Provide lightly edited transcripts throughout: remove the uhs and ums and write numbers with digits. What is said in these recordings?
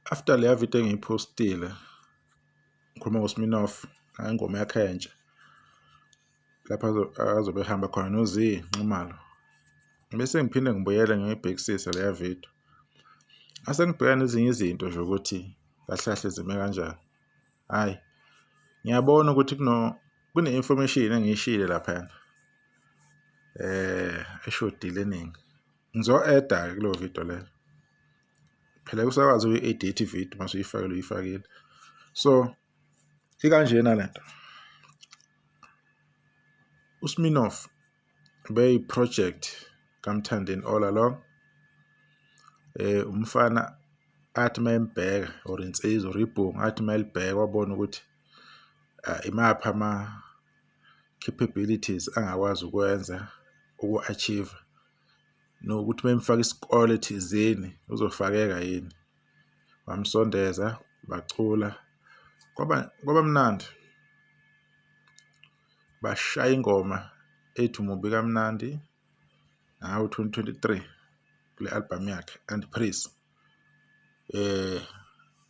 After leya video engiyiphostile ngikhuluma ngoSminoff ingoma yakhe entsha lapho azobe ehamba khona noZee Nxumalo. Bese ngiphinde ngibuyele ngiyoyibhekisisa leya video. Ngase ngibheka nezinye izinto nje ukuthi kahle kahle zime kanjani. Hhayi, ngiyabona ukuthi kune-information engiyishiyile laphayana eshodile eningi. Ngizo-add-a-ke kuleyo video leyo. Phela usakwazi ukuyi-edit ividiyo mase uyifakile uyifakile. So ikanjena lento. USminoff beyi-project kaMthandeni all along. Umfana athi mayembheka or insizwa or ibhungu athi mayelibheka wabona ukuthi imaphi ama-capabilities angakwazi ukwenza uku-achieve nokuthi memfaka isikole thizeni uzofakeka yini. Wamsondeza bacula kwaba mnandi. Bashaya ingoma ethi umubi kamnandi ngawo 2023 kule album yakhe and Praise.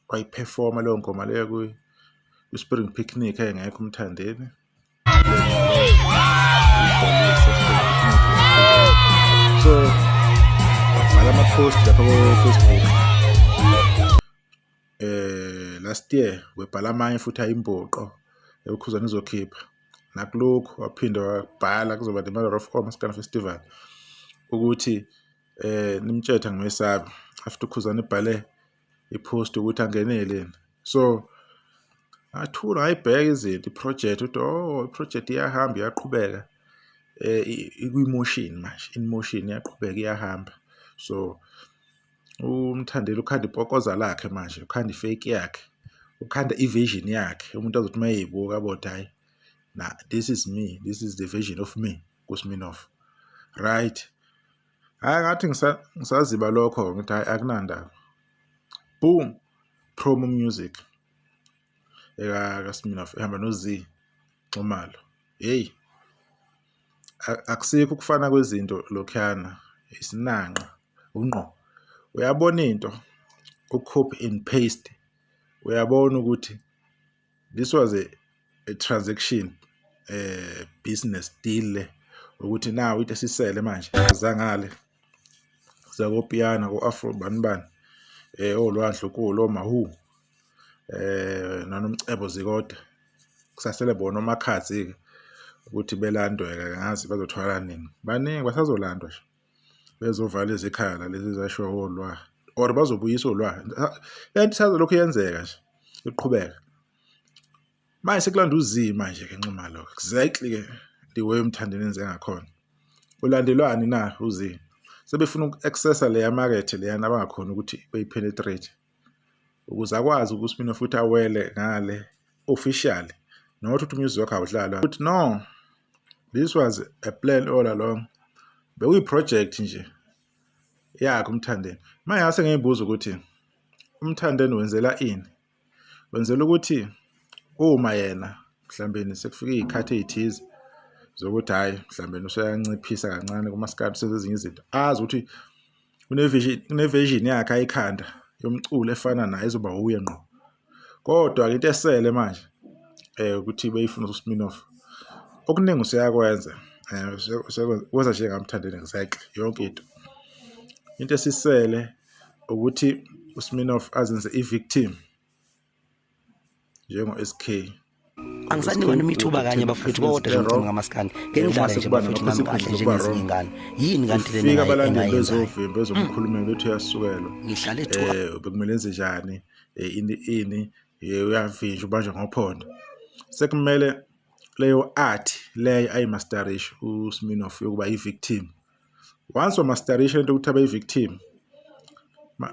Wayiphefoma leyo ngoma leyo kwi-Spring Picnic engekho uMthandeni. So wabhala ama-post lapha ko-Facebook last year webhala amanye futhi ayimboqo ekukhuzana izokhipha nakulokhu waphinde wabhala kuzoba the Mother of All Maskandi Festival ukuthi nimtshethe ngimesabi after ukhuzana ibhale i-post ukuthi angenele so ngathula ngayibheka izinto i-project ukuthi oh i-project iyahamba iyaqhubeka ikwi-motion manje in motion iyaqhubeka iyahamba. So uMthandeni ukhanda ipokoza lakhe manje, ukhanda i-fake yakhe, ukhanda i-vision yakhe umuntu azothi uma eyibuka abone hhayi na this is me, this is the vision of me kuSminoff, right? Hhayi ngathi ngisaziba lokho ngithi hhayi akunandaba. Boom, promo music eka-Sminoff ehamba noZee Nxumalo. Hheyi, akusikho ukufana kwezinto lokhuyana, isinanqa, unqo. Uyabona into u-copy and paste, uyabona ukuthi this was a transaction business deal le ukuthi nawu into esisele manje zangale zakopiyana ko-Afro bani bani olwandle kulo Mahu noNomcebo Zikode kusasele bona oMakhadzi-ke ukuthi belandwe-ke angazi bazothwala nini. Baningi basazolandwa nje bezovala izikhala lezi ezashiwo olwa or bazobuyisa olwa. Le nto isazolokhu yenzeka nje iqhubeka. Manje sekulanda uZee manje-ke Nxumalo exactly-ke the way uMthandeni enze ngakhona. Ulandelwani na uZee? Sebefuna uku-access-a leya makethe leyana abangakhoni ukuthi beyi-penetrate ukuze akwazi uSminoff futhi awele ngale officially not ukuthi umusic wakhe awudlalwa ukuthi no this was a plan all along, bekuyi-project nje yakhe uMthandeni. Manje ngase ngiyibuza ukuthi uMthandeni wenzela ini? Wenzela ukuthi uma yena mhlawumbe sekufike iy'khathi ey'thize zokuthi hhayi mhlawumbe useyanciphisa kancane kumaskandi usenza ezinye izinto azi ukuthi kune-vision kune-version yakhe ayikhanda yomculo efana naye ezoba wuye ngqo. Kodwa-ke into esele manje ukuthi beyifuna uSminoff okuningi useyakwenza wenza njengaMthandeni exactly yonke into. Into esisele ukuthi uSminoff azenze i-victim njengo-S_K. Angisanikwa noma ithuba kanye bafowethu kodwa nje umcimbi kamaskandi ngeke ngidlale nje bafowethu nami kahle njengezinye ingane yini kanti lena Fika abalandeli engayenzayo bezovimba bezomkhulumela bethi uyasukelwa ngihlale ethuka bekumele enze njani ini ini uyavinjwa ubanjwa ngophondo. Sekumele leyo art leyo ayimasterishe uSminoff yokuba i-victim. Once wamasterisha lento yokuthi abe i-victim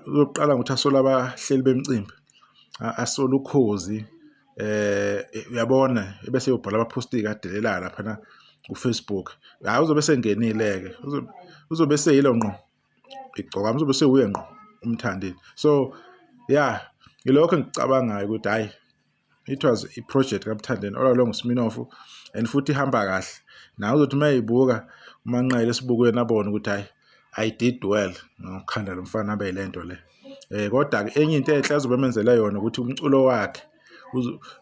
uzoqala ngokuthi asole abahleli bemicimbi, asole ukhozi uyabona ebese eyobhala ama-post-ke adelelayo laphana ku-Facebook. Hhayi uzobe esengenile-ke uzobe eseyilo ngqo igcokama uzobe sewuye ngqo uMthandeni. So yeah ilokho engikucabangayo ukuthi hhayi it was i-project kaMthandeni all along uSminoff and futhi ihamba kahle. Nawe uzothi uma eyibuka uManqele esibukweni abone ukuthi hhayi I did well ngokukhanda lo mfana abe yile nto le. Kodwa-ke enye into enhle azobe emenzela yona ukuthi umculo wakhe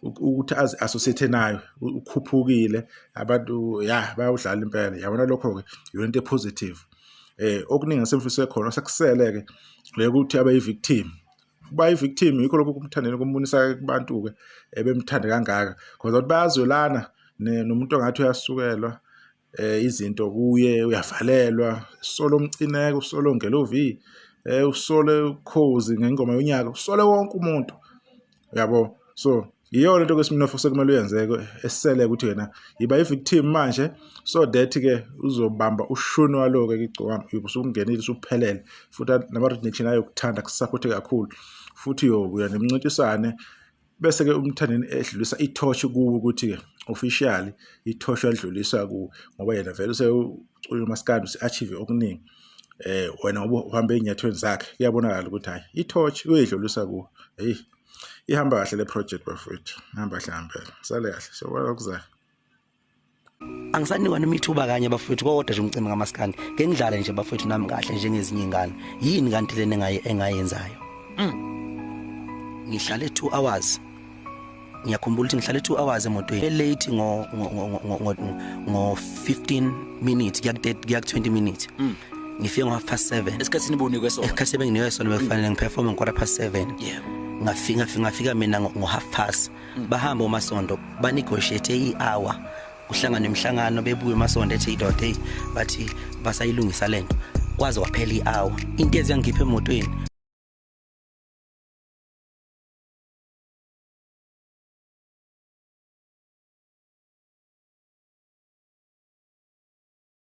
ukuthi azi-associate nayo ukhuphukile, abantu ya bayawudlala impela. Yabona lokho-ke iyona into e-positive. Okuningi esemfise khona sekusele-ke lekuthi abe yi-victim. Kuba i-victim yikho lokho kumthandeni kumbonisa kubantu-ke ebemthande kangaka, because abantu bayazwelana nomuntu ongathi uyasukelwa izinto kuye, uyavalelwa, solo umcineko, usolo ngelovi, usole ukhozi ngengoma yonyaka, usole wonke umuntu, uyabo. So iyona into kweSminofu sekumele uyenzeke esele ukuthi yena yiba i-victim manje, so that ke uzobamba ushuni walo-ke igcokama, usungenile usuphelele, futhi nama-Red Nation ayokuthanda kusaphothe kakhulu, futhi uyobuya nemncintiswane. Bese-ke uMthandeni edlulisa ithoshi kuwe ukuthi-ke officially ithoshi uyalidlulisa kuwe, ngoba yena vele usewucula umaskandi, use-achieve okuningi. Wena ngoba uhambe ey'nyathweni zakhe, kuyabonakala ukuthi hhayi ithoshi uyidlulisa kuwe. Hheyi, ihamba kahle le project bafowethu, ihamba kahle ngempela. Sale kahle, siyobona okuzayo. Angisanikwa noma ithuba kanye bafowethu, kodwa nje umcimbi kamaskandi ke ngidlale nje bafowethu nami kahle njengezinye ingane. Yini kanti lena engayenzayo? Ngihlale 2 hours. Ngiyakhumbula ukuthi ngihlale 2 hours emotweni. Late ngo ngo 15 minutes kuya 20 minutes. Ngifike ngo 7:30. Esikhathini bonikwe sona. Esikhathini benginikwe sona bekufanele ngiperform ngo 7:15. Yeah. Ngafika mina ngo 1:30. Bahamba uMasondo ba negotiate i-hour. Kuhlangana emhlangano bebuye uMasondo ethi idoda hey bathi basayilungisa lento. Kwaze waphela i-hour. Into eziyangikhipha emotweni.